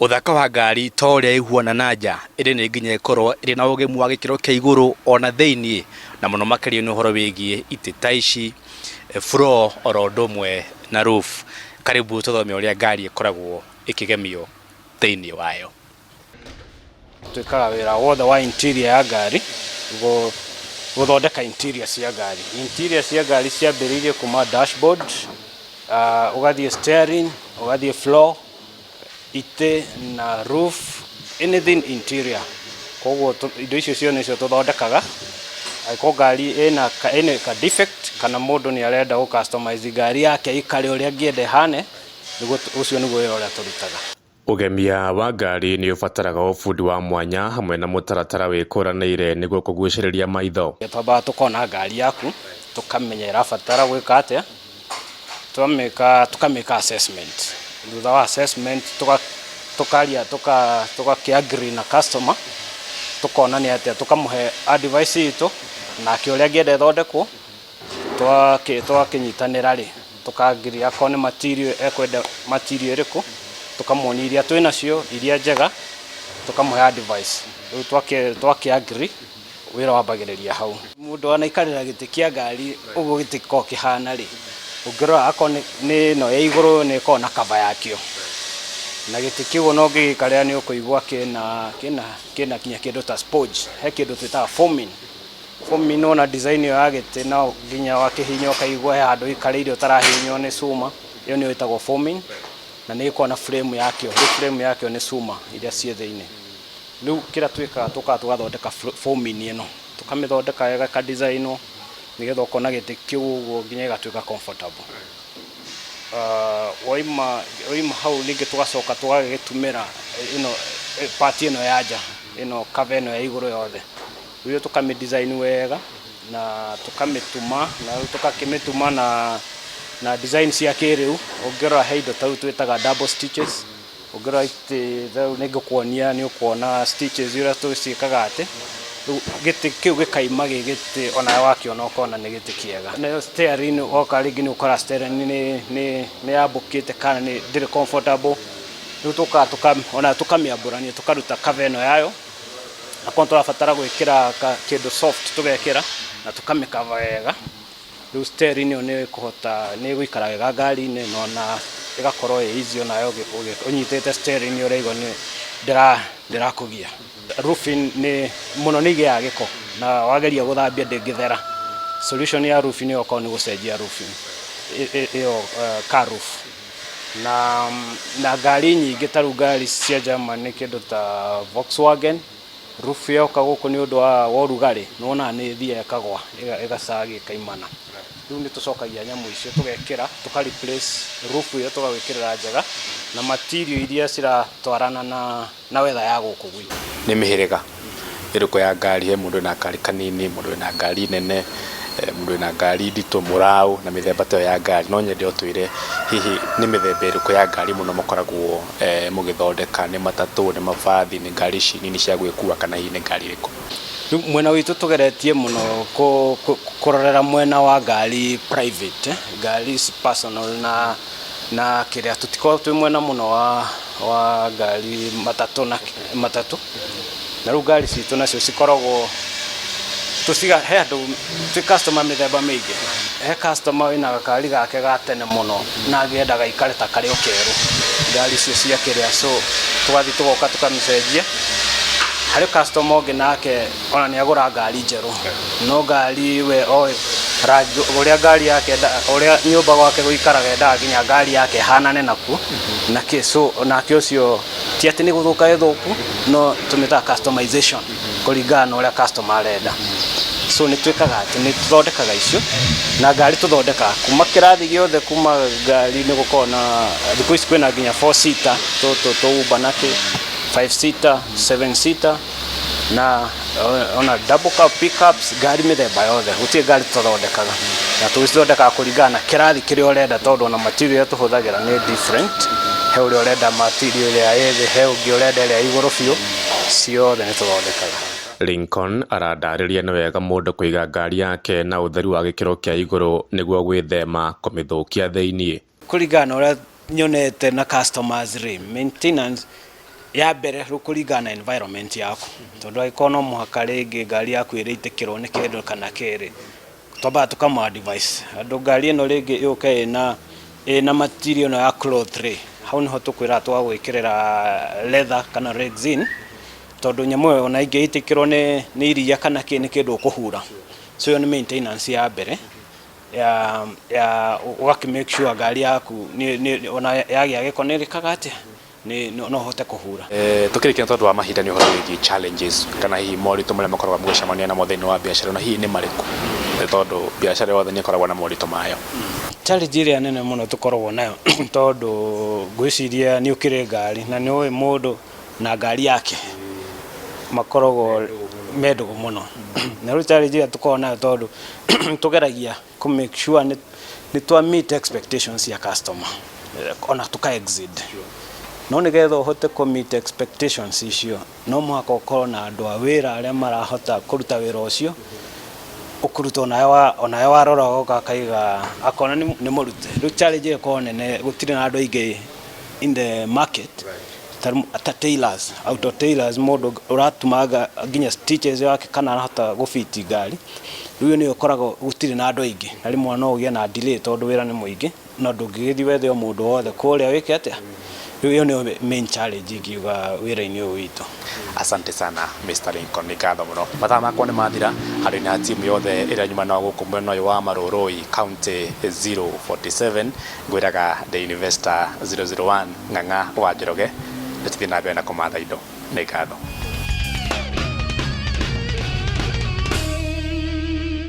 Ũthaka wa ngari to ũrĩa ĩhuana na nja, ĩndĩ nĩ nginya ĩkorwo ĩrĩ na ũgemu wa gĩkĩro kĩa igũrũ ona thĩiniĩ, na mũno makĩria nĩ ũhoro wĩgiĩ itĩ ta ici, floor oro ũndũ ũmwe na roof. Karibu tũthome ũrĩa ngari ĩkoragwo ĩkĩgemio thĩiniĩ wayo. Twĩkaga wĩra wothe wa interior ya ngari, gũthondeka interior cia ngari. Interior cia ngari ciambĩrĩirie kuma dashboard, ũgathiĩ steering, ũgathiĩ floor, itĩ na roof, anything interior. Koguo indo icio ciothe nĩcio tũthondekaga. Angĩkorwo ngari ĩna ka defect kana mũndũ nĩ arenda gũ customize ngari yake ĩikare ũrĩa angĩenda ĩhane, nĩguo ũcio nĩguo wĩra ũrĩa tũrutaga. Ũgemia wa ngari nĩ ũbataraga ũbundi wa mwanya hamwe na mũtaratara wĩkũranĩire nĩguo kũgucĩrĩria maitho. Twambaga tũkona ngari yaku, tũkamenya ĩrabatara gwĩka atĩa, twamĩka tũkamĩka assessment. Thutha wa assessment tũkaria tũgakĩ agree na customer, tũkona nĩ atĩa, tũkamũhe advice itũ, nake ũrĩa angĩenda ĩthondekwo. Twakĩnyitanĩra rĩ, tũka agree akorwo nĩ material ekwenda material ĩrĩkũ, tũkamuonia iria twĩ nacio, iria njega, tũkamũhe advice. Rĩu twakĩ agree, wĩra wambagĩrĩria hau. Mũndũ anaikarĩra gĩtĩ kĩa ngari ũguo gĩtĩ gĩkoragwo kĩhana rĩ, ũngĩrora akorwo nĩ ĩno ya igũrũ nĩ ĩkoragwo na cover yakĩo. Na gĩtĩ kĩu ona ũngĩgĩikarĩra nĩ ũkũigua kĩna kĩna nginya kĩndũ ta sponge. He kĩndũ twĩtaga foaming. Foaming wona design ĩyo ya gĩtĩ no nginya wakĩhihinya ũkaigua he handũ ũikarĩire ũtarahihinywo nĩ cuma, ĩyo nĩyo ĩtagwo foaming, na nĩ ĩkoragwo na frame yakĩo. Rĩu frame yakĩo nĩ cuma iria ciĩ thĩiniĩ. Rĩu kĩrĩa twĩkaga tũkaga tũgathondeka foaming ĩno, tũkamĩthondeka wega ĩka design wo nĩgetha ũkona gĩtĩ kĩu ũguo nginya gĩgatuĩka comfortable. Waima hau ningĩ tũgacoka tũgagĩtumĩra ĩno part ĩno ya nja, ĩno cover ĩno ya igũrũ yothe. Rĩu tũkamĩ design wega na tũkamĩtuma, na rĩu tũgakĩmĩtuma na design cia kĩrĩu. Ũngĩrora he indo ta rĩu twĩtaga double stitches, ũngĩrora itĩ rĩu nĩ ngũkuonia nĩ ũkuona stitches ũrĩa tũciĩkaga atĩ, rĩu gĩtĩ kĩu gĩkaima gĩ gĩtĩ onawe wakĩona ũkona nĩ gĩtĩ kĩega. Nayo steering woka rĩngĩ nĩ ũkora steering nĩ yambũkĩte kana nĩ ndĩrĩ comfortable, rĩu tũkaga ona tũkamĩambũrania tũkaruta cover ĩno yayo, akorwo tũrabatara gwĩkĩra kĩndũ soft tũgekĩra na tũkamĩcover wega. Rĩu steering ĩyo nĩ ĩkũhota nĩ ĩgũikara wega ngari-inĩ na ona ĩgakorwo ĩ easy onawe ũnyitĩte steering ũraigua nĩ ndĩrakũgia. Roofing nĩ mũno nĩ igĩaga gĩko na wageria gũthambia ndĩngĩthera. Solution ya roofing ĩyo okorwo nĩ gũcenjia roofing ĩyo car roof. Na ngari nyingĩ ta rĩu ngari cia German nĩ kĩndũ ta Volkswagen, roof yoka gũkũ nĩ ũndũ wa ũrugarĩ nĩ wonaga nĩ ĩthiaga ĩkagwa ĩgacagi ĩkaimana. Rĩu nĩ tũcokagia nyamũ icio tũgekĩra tũka replace roof ĩyo tũgagwĩkĩrĩra njega na material iria ciratwarana na weather ya gũkũ gwitũ. Nĩ mĩhĩrĩga ĩrĩkũ ya ngari? He mũndũ wĩna ngari kanini, mũndũ wĩna ngari nene, mũndũ wĩna ngari nditũ, mũraũ na mĩthemba ta ĩyo ya ngari. No nyende ũtwĩre hihi nĩ mĩthemba ĩrĩkũ ya ngari mũno mũkoragwo mũgĩthondeka? Nĩ matatũ, nĩ mabathi, nĩ ngari ici nini cia gwĩkua kana hihi nĩ ngari ĩrĩkũ? Rĩu mwena witũ tũgeretie mũno kũrorera mwena wa ngari private, ngari personal na kĩrĩa tũtikoragwo twĩ mwena mũno wa ngari matatũ na matatũ. Na rĩu ngari citũ nacio cikoragwo tũciga he andũ twĩ customer mĩthemba mĩingĩ. He customer wĩna gakari gake ga tene mũno na angĩenda gaikare ta karĩ o kerũ, ngari icio cia kĩrĩa, so tũgathiĩ tũgoka tũkamĩcenjia. Harĩ customer ũngĩ nake ona nĩ agũra ngari njerũ, no ngari we oĩ rangi ũrĩa ngari yake ũrĩa nyũmba gwake gũikaraga endaga nginya ngari yake ĩhanane nakuo na kĩ, so nake ũcio ti atĩ nĩ gũthũka ĩthũku, no tũmĩtaga customization kũringana na ũrĩa customer arenda. So nĩ twĩkaga atĩ nĩ tũthondekaga icio na ngari tũthondekaga kuma kĩrathi gĩothe, kuma ngari nĩ gũkoragwo na thikũ ici kwĩna nginya 4 seater tũtũ tũ Uber na kĩ, 5 seater, 7 seater na ona double cab pickups, ngari mĩthemba yothe, gũtirĩ ngari tũtathondekaga na tũcithondekaga kũringana na kĩrathi kĩrĩa ũrenda, tondũ ona material ĩrĩa tũhũthagĩra nĩ different. He ũrĩa ũrenda material ĩrĩa ĩ thĩ, he ũngĩ ũrenda ĩrĩa ĩ igũrũ biũ, ciothe nĩ tũthondekaga. Lincoln aradarĩria nĩ wega mũndũ kũiga ngari yake na ũtheru wa gĩkĩro kĩa igũrũ nĩguo gwĩthema kũmĩthũkia thĩiniĩ. Kũringana na ũrĩa nyonete na customers rĩ, maintenance Ya mbere rĩu kũringana na environment yaku, tondũ angĩkorwo no mũhaka rĩngĩ ngari yaku ĩrĩitĩkĩrwo nĩ kĩndũ kana kĩrĩ, twambaga tũkamũ advise andũ ngari ĩno rĩngĩ yũke ĩna material ĩno ya cloth rĩ, hau nĩho tũkwĩraga tũgagwĩkĩrĩra leather kana rexine, tondũ nyamũ ĩyo ona ĩngĩitĩkĩrwo nĩ iria kana kĩ, nĩ kĩndũ ũkũhura. So ĩyo nĩ maintenance ya mbere ya ũgakĩ make sure ngari yaku ona yagĩa gĩko nĩ ĩrĩkaga atĩa, nĩ no ũhote kũhura. Tukĩrĩkia, tondũ wa mahinda, nĩ ũhoro wĩgiĩ challenges kana hihi moritũ marĩa makoragwo mũgĩcemania namo thĩinĩ wa biacara, na hihi nĩ marĩkũ? Nĩ tondũ biacara yothe nĩ ĩkoragwo na moritũ mayo. Challenge ĩrĩa nene mũno tũkoragwo nayo, tondũ ngwĩciria nĩ ũkĩrĩ ngari na nĩ ũĩ mũndũ na ngari yake makoragwo me ndũgũ mũno, na rĩu challenge ĩrĩa tũkoragwo nayo, tondũ tũgeragia kũ make sure nĩ twa meet expectations cia customer, ona tũka exceed, no nĩgetha ũhote kũ meet expectations icio, no mũhaka ũkorwo na andũ a wĩra arĩa marahota kũruta wĩra ũcio ũkũruta, onawe warora ũgoka akaiga akona nĩ mũrute. Rĩu challenge ĩkoragwo nene, gũtirĩ na andũ aingĩ in the market ta tailors, auto tailors, mũndũ ũratumaga nginya stitches yake kana arahota gũbiti ngari. Rĩu ĩyo nĩyo ĩkoragwo gũtirĩ na andũ aingĩ, na rĩmwe no ũgĩe na delay tondũ wĩra nĩ mũingĩ, no ndũngĩgĩthiĩ wethe o mũndũ wothe kũrĩa wĩke atĩa. Rĩu ĩyo nĩyo main challenge ingiuga wĩra-inĩ ũyũ witũ. Asante sana, Mr. Lincoln, nĩ ngatho mũno. Mathaa makwa nĩ mathira. Harĩ na timu yothe ĩrĩa nyuma nao gũkũ mwena ũyũ wa Marũrũi, County 047, ngwĩraga the Investor 001 Ng'ang'a wa Njoroge, nĩ tũthiĩ na mbere na kũmatha indo. Nĩ ngatho.